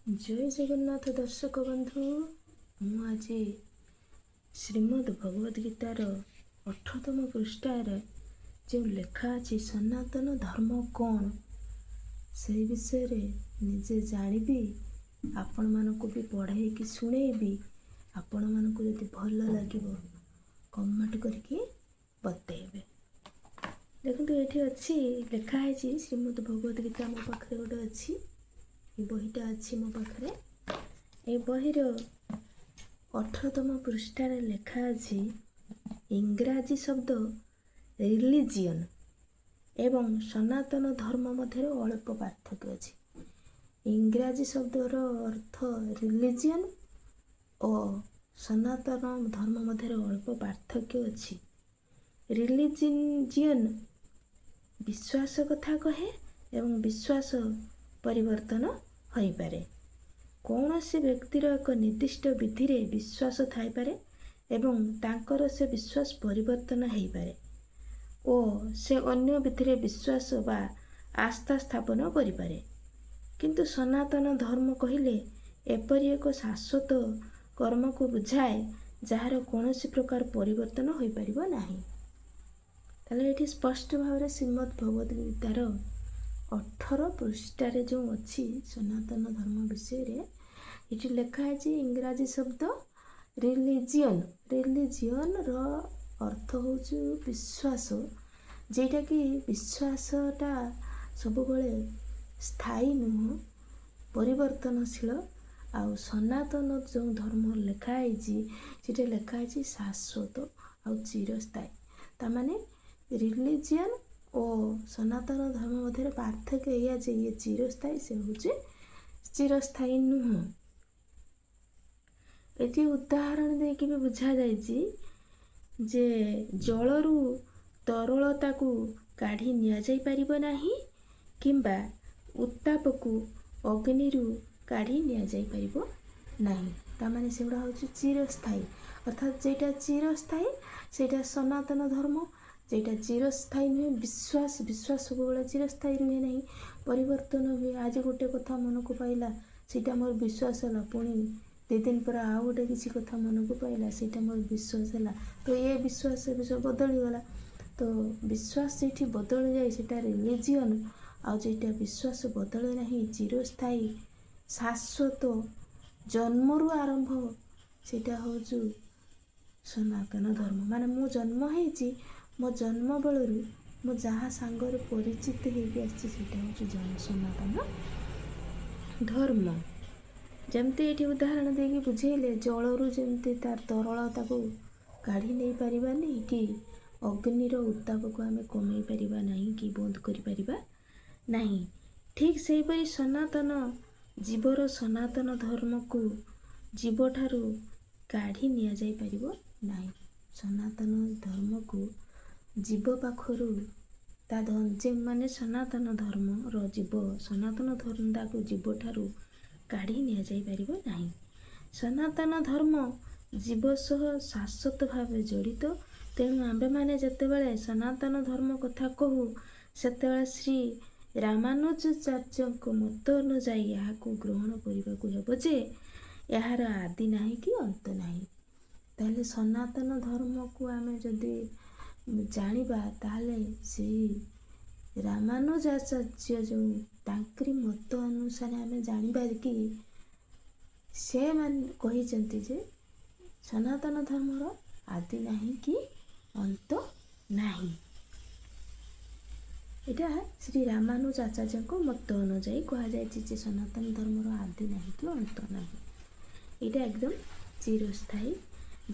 ଜୟ ଜଗନ୍ନାଥ ଦର୍ଶକ ବନ୍ଧୁ, ମୁଁ ଆଜି ଶ୍ରୀମଦ୍ ଭଗବତ ଗୀତାର 18ତମ ପୃଷ୍ଠାରେ ଯେଉଁ ଲେଖା ଅଛି ସନାତନ ଧର୍ମ କ'ଣ, ସେଇ ବିଷୟରେ ନିଜେ ଜାଣିବି, ଆପଣମାନଙ୍କୁ ବି ପଢ଼େଇକି ଶୁଣେଇବି। ଆପଣମାନଙ୍କୁ ଯଦି ଭଲ ଲାଗିବ କମେଣ୍ଟ କରିକି ବତେଇବେ। ଦେଖନ୍ତୁ, ଏଠି ଅଛି, ଲେଖା ହେଇଛି ଶ୍ରୀମଦ୍ ଭଗବତ ଗୀତା। ମୋ ପାଖରେ ଗୋଟେ ଅଛି, ଏ ବହିଟା ଅଛି ମୋ ପାଖରେ। ଏ ବହିର 18ତମ ପୃଷ୍ଠାରେ ଲେଖା ଅଛି, ଇଂରାଜୀ ଶବ୍ଦ ରିଲିଜିଅନ୍ ଏବଂ ସନାତନ ଧର୍ମ ମଧ୍ୟରେ ଅଳ୍ପ ପାର୍ଥକ୍ୟ ଅଛି। ଇଂରାଜୀ ଶବ୍ଦର ଅର୍ଥ ରିଲିଜିଅନ୍ ଓ ସନାତନ ଧର୍ମ ମଧ୍ୟରେ ଅଳ୍ପ ପାର୍ଥକ୍ୟ ଅଛି। ରିଲିଜିଅନ୍ ବିଶ୍ୱାସ କଥା କହେ ଏବଂ ବିଶ୍ୱାସ ପରିବର୍ତ୍ତନ ହୋଇପାରେ। କୌଣସି ବ୍ୟକ୍ତିର ଏକ ନିର୍ଦ୍ଦିଷ୍ଟ ବିଧିରେ ବିଶ୍ୱାସ ଥାଇପାରେ ଏବଂ ତାଙ୍କର ସେ ବିଶ୍ୱାସ ପରିବର୍ତ୍ତନ ହେଇପାରେ ଓ ସେ ଅନ୍ୟ ବିଧିରେ ବିଶ୍ୱାସ ବା ଆସ୍ଥା ସ୍ଥାପନ କରିପାରେ। କିନ୍ତୁ ସନାତନ ଧର୍ମ କହିଲେ ଏପରି ଏକ ଶାଶ୍ୱତ କର୍ମକୁ ବୁଝାଏ, ଯାହାର କୌଣସି ପ୍ରକାର ପରିବର୍ତ୍ତନ ହୋଇପାରିବ ନାହିଁ। ତାହେଲେ ଏଠି ସ୍ପଷ୍ଟ ଭାବରେ ଶ୍ରୀମଦ୍ ଭଗବତ ଗୀତାର 18 ପୃଷ୍ଠାରେ ଯେଉଁ ଅଛି ସନାତନ ଧର୍ମ ବିଷୟରେ, ଏଠି ଲେଖା ହେଇଛି, ଇଂରାଜୀ ଶବ୍ଦ ରିଲିଜିଅନ୍, ରିଲିଜିଅନ୍ର ଅର୍ଥ ହେଉଛି ବିଶ୍ୱାସ, ଯେଉଁଟାକି ବିଶ୍ୱାସଟା ସବୁବେଳେ ସ୍ଥାୟୀ ନୁହଁ, ପରିବର୍ତ୍ତନଶୀଳ। ଆଉ ସନାତନ ଯେଉଁ ଧର୍ମ ଲେଖା ହେଇଛି, ସେଟା ଲେଖା ହେଇଛି ଶାଶ୍ୱତ ଆଉ ଚିରସ୍ଥାୟୀ। ତାମାନେ ରିଲିଜିଅନ୍ ଓ ସନାତନ ଧର୍ମ ମଧ୍ୟରେ ପାର୍ଥକ୍ୟ ଏଇଆ ଯେ ଇଏ ଚିରସ୍ଥାୟୀ, ସେ ହେଉଛି ଚିରସ୍ଥାୟୀ ନୁହଁ। ଏଠି ଉଦାହରଣ ଦେଇକି ବି ବୁଝାଯାଇଛି ଯେ ଜଳରୁ ତରଳତାକୁ କାଢ଼ି ନିଆଯାଇପାରିବ ନାହିଁ କିମ୍ବା ଉତ୍ତାପକୁ ଅଗ୍ନିରୁ କାଢ଼ି ନିଆଯାଇପାରିବ ନାହିଁ। ତାମାନେ ସେଗୁଡ଼ା ହେଉଛି ଚିରସ୍ଥାୟୀ। ଅର୍ଥାତ୍ ଯେଉଁଟା ଚିରସ୍ଥାୟୀ, ସେଇଟା ସନାତନ ଧର୍ମ। ଯେଉଁଟା ଚିରସ୍ଥାୟୀ ନୁହେଁ, ବିଶ୍ୱାସ, ବିଶ୍ୱାସ ସବୁବେଳେ ଚିରସ୍ଥାୟୀ ରୁହେ ନାହିଁ, ପରିବର୍ତ୍ତନ ହୁଏ। ଆଜି ଗୋଟେ କଥା ମନକୁ ପାଇଲା, ସେଇଟା ମୋର ବିଶ୍ୱାସ ହେଲା। ପୁଣି 2 ଦିନ ପରେ ଆଉ ଗୋଟେ କିଛି କଥା ମନକୁ ପାଇଲା, ସେଇଟା ମୋର ବିଶ୍ୱାସ ହେଲା। ତ ଏ ବିଶ୍ୱାସ ଏବେ ସବୁ ବଦଳିଗଲା। ତ ବିଶ୍ୱାସ ସେଇଠି ବଦଳି ଯାଏ, ସେଇଟା ରିଲିଜିଅନ୍। ଆଉ ଯେଉଁଟା ବିଶ୍ୱାସ ବଦଳେ ନାହିଁ, ଚିରସ୍ଥାୟୀ, ଶାଶ୍ୱତ, ଜନ୍ମରୁ ଆରମ୍ଭ, ସେଇଟା ହେଉଛି ସନାତନ ଧର୍ମ। ମାନେ ମୁଁ ଜନ୍ମ ହେଇଛି, ମୋ ଜନ୍ମ ବେଳରୁ ମୁଁ ଯାହା ସାଙ୍ଗରେ ପରିଚିତ ହେଇକି ଆସିଛି, ସେଇଟା ହେଉଛି ସନାତନ ଧର୍ମ। ଯେମିତି ଏଇଠି ଉଦାହରଣ ଦେଇକି ବୁଝେଇଲେ, ଜଳରୁ ଯେମିତି ତାର ତରଳତାକୁ କାଢ଼ି ନେଇପାରିବାନି କି ଅଗ୍ନିର ଉତ୍ତାପକୁ ଆମେ କମେଇ ପାରିବା ନାହିଁ କି ବନ୍ଦ କରିପାରିବା ନାହିଁ, ଠିକ୍ ସେହିପରି ସନାତନ ଜୀବର ସନାତନ ଧର୍ମକୁ ଜୀବଠାରୁ କାଢ଼ି ନିଆଯାଇପାରିବ ନାହିଁ। ସନାତନ ଧର୍ମକୁ ଜୀବ ପାଖରୁ ତା ଯେଉଁମାନେ ସନାତନ ଧର୍ମର ଜୀବ, ସନାତନ ଧର୍ମଟାକୁ ଜୀବଠାରୁ କାଢ଼ି ନିଆଯାଇପାରିବ ନାହିଁ। ସନାତନ ଧର୍ମ ଜୀବ ସହ ଶାଶ୍ୱତ ଭାବେ ଜଡ଼ିତ। ତେଣୁ ଆମ୍ଭେମାନେ ଯେତେବେଳେ ସନାତନ ଧର୍ମ କଥା କହୁ, ସେତେବେଳେ ଶ୍ରୀ ରାମାନୁଜାଚାର୍ଯ୍ୟଙ୍କ ମତ ଅନୁଯାୟୀ ଏହାକୁ ଗ୍ରହଣ କରିବାକୁ ହେବ ଯେ ଏହାର ଆଦି ନାହିଁ କି ଅନ୍ତ ନାହିଁ। ତାହେଲେ ସନାତନ ଧର୍ମକୁ ଆମେ ଯଦି ଜାଣିବା, ତାହେଲେ ସେଇ ରାମାନୁଜାଚାର୍ଯ୍ୟ ଯେଉଁ, ତାଙ୍କରି ମତ ଅନୁସାରେ ଆମେ ଜାଣିବା କି ସେମାନେ କହିଛନ୍ତି ଯେ ସନାତନ ଧର୍ମର ଆଦି ନାହିଁ କି ଅନ୍ତ ନାହିଁ। ଏଇଟା ଶ୍ରୀ ରାମାନୁଜାଚାର୍ଯ୍ୟଙ୍କ ମତ ଅନୁଯାୟୀ କୁହାଯାଇଛି ଯେ ସନାତନ ଧର୍ମର ଆଦି ନାହିଁ କି ଅନ୍ତ ନାହିଁ। ଏଇଟା ଏକଦମ ଚିରସ୍ଥାୟୀ।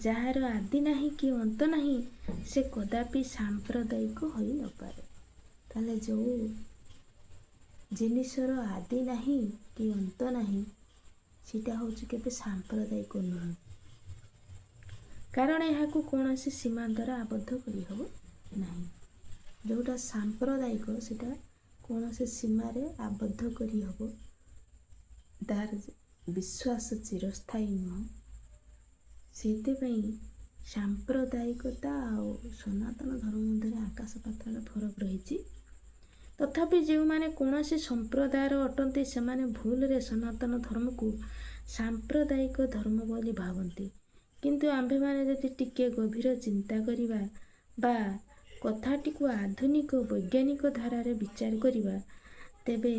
ଯାହାର ଆଦି ନାହିଁ କି ଅନ୍ତ ନାହିଁ, ସେ କଦାପି ସାମ୍ପ୍ରଦାୟିକ ହୋଇନପାରେ। ତାହେଲେ ଯେଉଁ ଜିନିଷର ଆଦି ନାହିଁ କି ଅନ୍ତ ନାହିଁ, ସେଇଟା ହେଉଛି କେବେ ସାମ୍ପ୍ରଦାୟିକ ନୁହେଁ, କାରଣ ଏହାକୁ କୌଣସି ସୀମା ଦ୍ୱାରା ଆବଦ୍ଧ କରିହେବ ନାହିଁ। ଯେଉଁଟା ସାମ୍ପ୍ରଦାୟିକ, ସେଇଟା କୌଣସି ସୀମାରେ ଆବଦ୍ଧ କରିହେବ, ତାର ବିଶ୍ୱାସ ଚିରସ୍ଥାୟୀ ନୁହଁ। ସେଇଥିପାଇଁ ସାମ୍ପ୍ରଦାୟିକତା ଆଉ ସନାତନ ଧର୍ମ ମଧ୍ୟରେ ଆକାଶ ପାତାଳ ଫରକ ରହିଛି। ତ ତଥାପି ଯେଉଁମାନେ କୌଣସି ସମ୍ପ୍ରଦାୟର ଅଟନ୍ତି, ସେମାନେ ଭୁଲରେ ସନାତନ ଧର୍ମକୁ ସାମ୍ପ୍ରଦାୟିକ ଧର୍ମ ବୋଲି ଭାବନ୍ତି। କିନ୍ତୁ ଆମ୍ଭେମାନେ ଯଦି ଟିକେ ଗଭୀର ଚିନ୍ତା କରିବା ବା କଥାଟିକୁ ଆଧୁନିକ ବୈଜ୍ଞାନିକ ଧାରାରେ ବିଚାର କରିବା, ତେବେ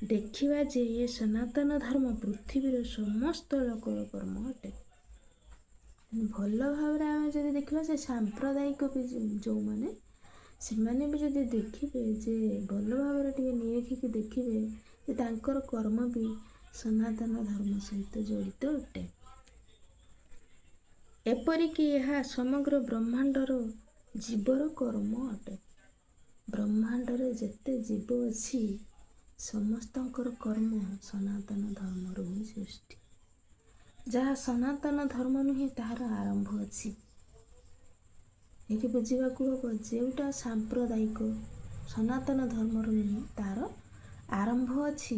ଦେଖିବା ଯେ ଏ ସନାତନ ଧର୍ମ ପୃଥିବୀର ସମସ୍ତ ଲୋକର କର୍ମ ଅଟେ। ଭଲ ଭାବରେ ଆମେ ଯଦି ଦେଖିବା, ସେ ସାମ୍ପ୍ରଦାୟିକ ବି ଯେଉଁମାନେ, ସେମାନେ ବି ଯଦି ଦେଖିବେ ଯେ ଭଲ ଭାବରେ ଟିକେ ନିରଖିକି ଦେଖିବେ ଯେ ତାଙ୍କର କର୍ମ ବି ସନାତନ ଧର୍ମ ସହିତ ଜଡ଼ିତ ଅଟେ। ଏପରିକି ଏହା ସମଗ୍ର ବ୍ରହ୍ମାଣ୍ଡର ଜୀବର କର୍ମ ଅଟେ। ବ୍ରହ୍ମାଣ୍ଡରେ ଯେତେ ଜୀବ ଅଛି, ସମସ୍ତଙ୍କର କର୍ମ ସନାତନ ଧର୍ମରୁ ହିଁ ସୃଷ୍ଟି। ଯାହା ସନାତନ ଧର୍ମ ନୁହେଁ, ତାହାର ଆରମ୍ଭ ଅଛି। ଏଠି ବୁଝିବାକୁ ହେବ, ଯେଉଁଟା ସାମ୍ପ୍ରଦାୟିକ ସନାତନ ଧର୍ମର ନୁହେଁ, ତାର ଆରମ୍ଭ ଅଛି,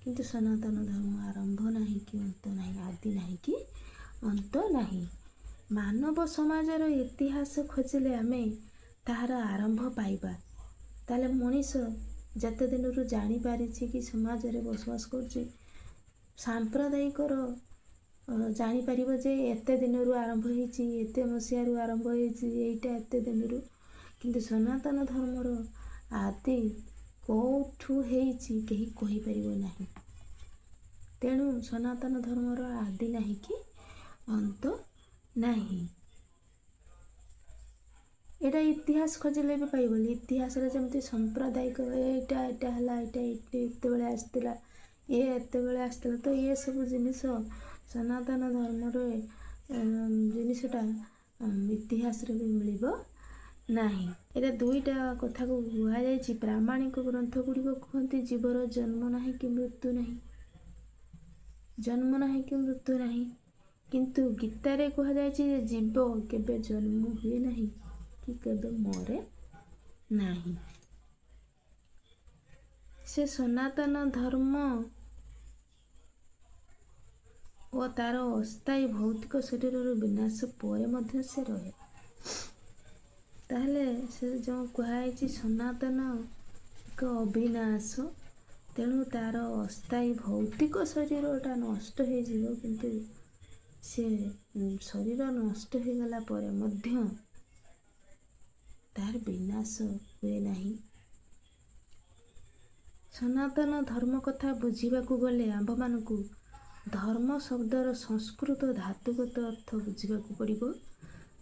କିନ୍ତୁ ସନାତନ ଧର୍ମ ଆରମ୍ଭ ନାହିଁ କି ଅନ୍ତ ନାହିଁ, ଆଦି ନାହିଁ କି ଅନ୍ତ ନାହିଁ। ମାନବ ସମାଜର ଇତିହାସ ଖୋଜିଲେ ଆମେ ତାହାର ଆରମ୍ଭ ପାଇବା। ତାହେଲେ ମଣିଷ ଯେତେ ଦିନରୁ ଜାଣିପାରିଛି କି ସମାଜରେ ବସବାସ କରୁଛି, ସାମ୍ପ୍ରଦାୟିକର ଜାଣିପାରିବ ଯେ ଏତେ ଦିନରୁ ଆରମ୍ଭ ହେଇଛି, ଏତେ ମସିହାରୁ ଆରମ୍ଭ ହେଇଛି, ଏଇଟା ଏତେ ଦିନରୁ। କିନ୍ତୁ ସନାତନ ଧର୍ମର ଆଦି କେଉଁଠୁ ହେଇଛି, କେହି କହିପାରିବ ନାହିଁ। ତେଣୁ ସନାତନ ଧର୍ମର ଆଦି ନାହିଁ କି ଅନ୍ତ ନାହିଁ। ଏଇଟା ଇତିହାସ ଖୋଜିଲେ ବି ପାଇବନି। ଇତିହାସରେ ଯେମିତି ସାମ୍ପ୍ରଦାୟିକ ଏଇଟା ଏଇଟା ହେଲା, ଏଇଟା ଏଇଠି ଏତେବେଳେ ଆସିଥିଲା, ଇଏ ଏତେବେଳେ ଆସିଥିଲା, ତ ଇଏ ସବୁ ଜିନିଷ ସନାତନ ଧର୍ମରେ ଜିନିଷଟା ଇତିହାସରେ ବି ମିଳିବ ନାହିଁ। ଏଇଟା ଦୁଇଟା କଥାକୁ କୁହାଯାଇଛି। ପ୍ରାମାଣିକ ଗ୍ରନ୍ଥ ଗୁଡ଼ିକ କୁହନ୍ତି, ଜୀବର ଜନ୍ମ ନାହିଁ କି ମୃତ୍ୟୁ ନାହିଁ, ଜନ୍ମ ନାହିଁ କି ମୃତ୍ୟୁ ନାହିଁ। କିନ୍ତୁ ଗୀତାରେ କୁହାଯାଇଛି ଯେ ଜୀବ କେବେ ଜନ୍ମ ହୁଏ ନାହିଁ କି କେବେ ମରେ ନାହିଁ। ସେ ସନାତନ ଧର୍ମ ଓ ତାର ଅସ୍ଥାୟୀ ଭୌତିକ ଶରୀରର ବିନାଶ ପରେ ମଧ୍ୟ ସେ ରହେ। ତାହେଲେ ସେ ଯେଉଁ କୁହାଯାଇଛି ସନାତନ ଏକ ଅବିନାଶ, ତେଣୁ ତାର ଅସ୍ଥାୟୀ ଭୌତିକ ଶରୀରଟା ନଷ୍ଟ ହେଇଯିବ, କିନ୍ତୁ ସେ ଶରୀର ନଷ୍ଟ ହେଇଗଲା ପରେ ମଧ୍ୟ ତାହାର ବିନାଶ ହୁଏ ନାହିଁ। ସନାତନ ଧର୍ମ କଥା ବୁଝିବାକୁ ଗଲେ ଆମ୍ଭମାନଙ୍କୁ ଧର୍ମ ଶବ୍ଦର ସଂସ୍କୃତ ଧାତୁଗତ ଅର୍ଥ ବୁଝିବାକୁ ପଡ଼ିବ।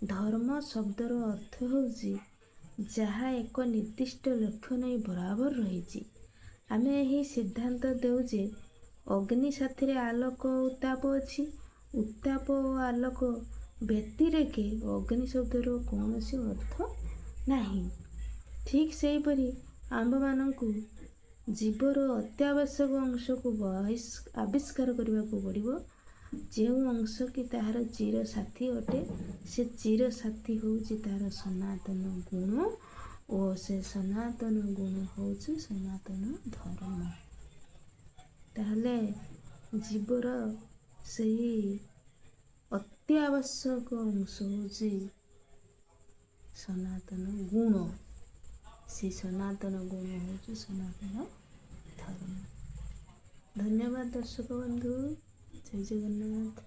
ଧର୍ମ ଶବ୍ଦର ଅର୍ଥ ହେଉଛି ଯାହା ଏକ ନିର୍ଦ୍ଦିଷ୍ଟ ଲକ୍ଷ୍ୟ ନେଇ ବରାବର ରହିଛି। ଆମେ ଏହି ସିଦ୍ଧାନ୍ତ ଦେଉ ଯେ ଅଗ୍ନି ସାଥିରେ ଆଲୋକ ଓ ଉତ୍ତାପ ଅଛି। ଉତ୍ତାପ ଓ ଆଲୋକ ବ୍ୟତିରେକେ ଅଗ୍ନି ଶବ୍ଦର କୌଣସି ଅର୍ଥ ନାହିଁ। ଠିକ୍ ସେହିପରି ଆମ୍ଭମାନଙ୍କୁ ଜୀବର ଅତ୍ୟାବଶ୍ୟକ ଅଂଶକୁ ଆବିଷ୍କାର କରିବାକୁ ପଡ଼ିବ, ଯେଉଁ ଅଂଶ କି ତାହାର ଚିର ସାଥୀ ଅଟେ। ସେ ଚିର ସାଥୀ ହେଉଛି ତାର ସନାତନ ଗୁଣ ଓ ସେ ସନାତନ ଗୁଣ ହେଉଛି ସନାତନ ଧର୍ମ। ତାହେଲେ ଜୀବର ସେଇ ଅତ୍ୟାବଶ୍ୟକ ଅଂଶ ହେଉଛି ସନାତନ ଗୁଣ। ସେ ସନାତନ ଗୁଣ ହେଉଛି ସନାତନ ଧର୍ମ। ଧନ୍ୟବାଦ ଦର୍ଶକ ବନ୍ଧୁ, ଜୟ ଜଗନ୍ନାଥ।